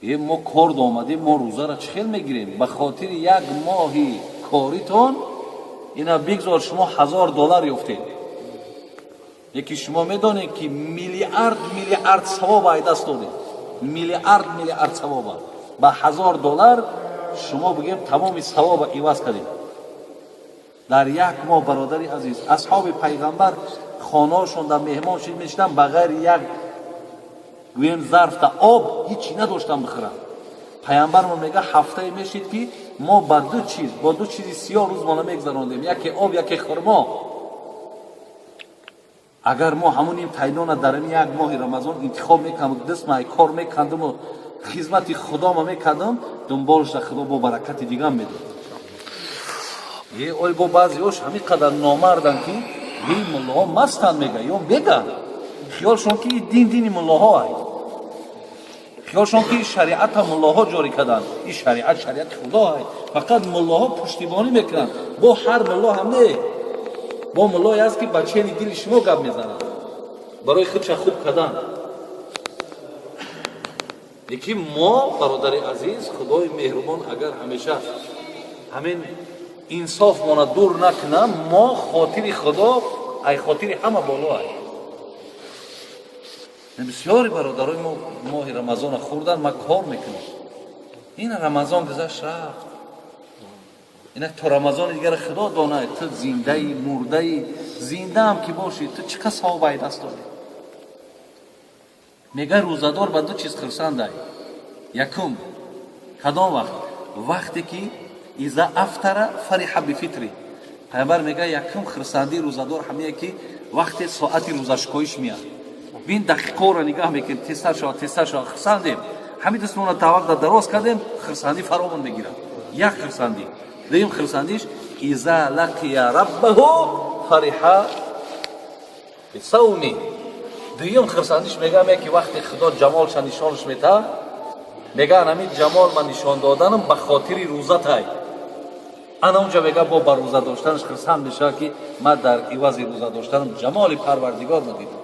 Е, мо кор омадем, мо рӯзаро чӣ хел мегирем? Ба хотири як моҳи коритон ина бигзор шумо 1000 доллар ёфтед, яки шумо медонед, ки миллиард миллиард савоб ай даст додед, миллиард миллиард савоба ба 1000 доллар шумо бигем тамоми савоба иваз кардед дар як моҳ. Бародари азиз, асҳоби пайғамбар хонаҳошон дар меҳмон шид мешидан, ба ғайри як, гӯем, зарфта об ҳичи надоштан бихӯранд. Пайғамбармо мега, ҳафтае мешид, ки мо ба ду чиз, бо ду чизи сиёҳ рӯзмона мегзарондем: яке об, яке хурмо. Агар мо ҳамун ин тайнона дар ин як моҳи Рамазон интихоб мекардам, дастмай кор мекардаму хизмати худома мекардам, дунболша Худо бо баракати дигам медод. Е, ой, бо баъзеош ҳамин қадар номарданд, ки ин муллоҳо мастанд, мега ё меган, хиёлшон ки дин дини муллоҳо ай, хиёлшон ки шариата муллоҳо ҷорӣ карданд. Ин шариат шариати Худо ай, фақат муллоҳо пуштибонӣ мекунанд. Бо ҳар мулло ҳам не, бо муллое аст, ки ба чени дили шумо гап мезанад барои худша хуб кардан. Лекин мо, бародари азиз, Худои меҳрубон агар ҳамеша ҳамин инсофмона дур накунам, мо хотири Худо ай хотири ҳама боло ай. Бисёри бародарои мо моҳи Рамазона хӯрдан, ма кор мекунам. Ин Рамазон гузашт, рафт. Инак то Рамазони дигара Худо донад, ту зиндаи, мурдаи. Зиндаам ки бошӣ, ту чӣ қад савоб ай даст додӣ? Мега, рӯзадор ба ду чиз хурсандай. Якум, кадом вақт? Вақте ки إذا أفطر فرح بفطره. Пайғамбар мега, якум хурсандии рӯзадор ҳамие, ки вақте соати рӯзашкоиш меяд. Бин, дақиқаоро нигаҳ мекунем, тезтар шавад, тезтар шавад, хурсандем. Ҳамин дастмона тавақ дароз кардем, хурсандӣ фаромон мегирад. Як хурсандӣ. Дуюм хурсандиш: إذا لقي ربه فرح بصومه. Дуюм хурсандиш, мегам, яки вақте Худо ҷамолша нишонаш мета, меган, ҳамин ҷамол ман нишон доданам ба хотири рӯзатай. Ана унҷа, мега, бо ба рӯза доштанаш хурсанд мешавад, ки ман дар ивази рӯза доштанам ҷамоли Парвардигор дидам.